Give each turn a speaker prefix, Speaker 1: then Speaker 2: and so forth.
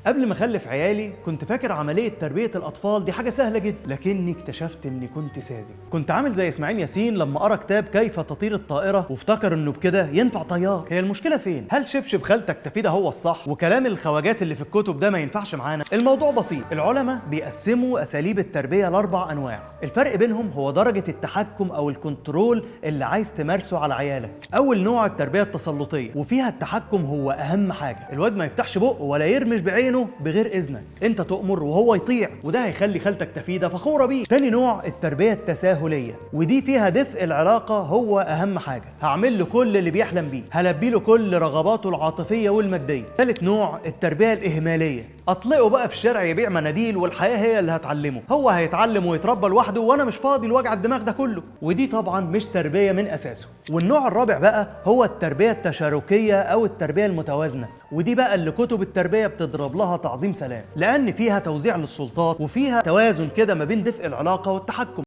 Speaker 1: قبل ما اخلف عيالي كنت فاكر عملية تربيه الاطفال دي حاجة سهلة جدا، لكني اكتشفت اني كنت ساذج. كنت عامل زي اسماعيل ياسين لما قرا كتاب كيف تطير الطائرة وافتكر انه بكده ينفع طيار. هي المشكلة فين؟ هل شبشب خالتك تفيدة هو الصح وكلام الخواجات اللي في الكتب ده ما ينفعش معانا؟ الموضوع بسيط، العلماء بيقسموا اساليب التربية لاربع انواع، الفرق بينهم هو درجه التحكم او ال control اللي عايز تمارسه على عيالك. اول نوع التربية التسلطيه، وفيها التحكم هو اهم حاجة، الواد ما يفتحش بقه ولا يرمش بعينه بغير اذنك، انت تؤمر وهو يطيع، وده هيخلي خالتك تفيده فخورة بيه. تاني نوع التربية التساهليه، ودي فيها دفء العلاقة هو اهم حاجة، هعمل له كل اللي بيحلم بيه، هلبي له كل رغباته العاطفية والمادية. ثالث نوع التربية الاهماليه، اطلقه بقى في الشارع يبيع مناديل والحياة هي اللي هتعلمه، هو هيتعلم ويتربى لوحده وانا مش فاضي لوجع الدماغ ده كله، ودي طبعا مش تربيه من اساسه. والنوع الرابع بقى هو التربية التشاركيه او التربية المتوازنه، ودي بقى اللي كتب التربية بتضرب لها تعظيم سلام، لان فيها توزيع للسلطات وفيها توازن كده ما بين دفء العلاقة والتحكم.